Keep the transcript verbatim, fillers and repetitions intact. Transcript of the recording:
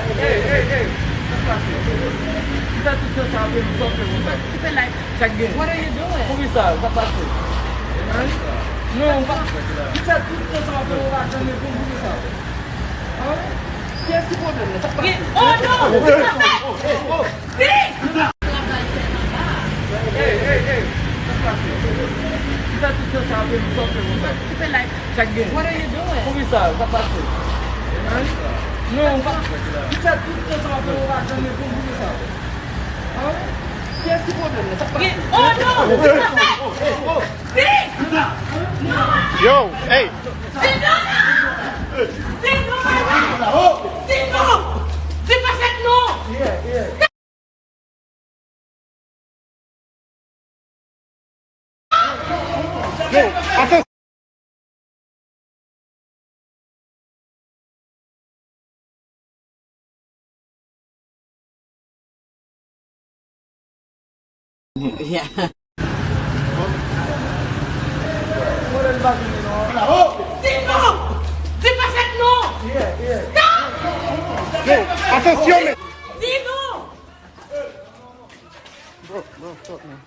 Hey, hey, hey, sa k pase? Ou fè tout tan sa apre nou, sa w fè konsa? Ki fè like? Sa k gen? What are you doing? Poukisa? Sa k pase? Hein? Non, ou pa, ou fè tout tan sa apre ou pa janm reponn, poukisa? Hein? Kiyès ki pwoblèm nan? Sa k pase? Oh, non! Oh, oh, oh, oh. Hey, hey, hey, sa k pase? Ou fè tout tan sa apre nou, sa w fè konsa? Ki fè like? Sa k gen? What are you doing? Poukisa? Sa k pase? Hein? Non, ou pa, ou fè tout tan sa apre ou pa janm reponn, poukisa? Hein? Kiyès ki pwoblèm nan? Sa k pase? Oh, non! Oh, oh, oh, oh. Yo, hey! Di non! Di non, Mari! Di non! Di pa fèt non! Yo, atann! Di non! Di pa fèt non! Stop! Yo, atansyon, men! Di non! Bro, bro, stop, man.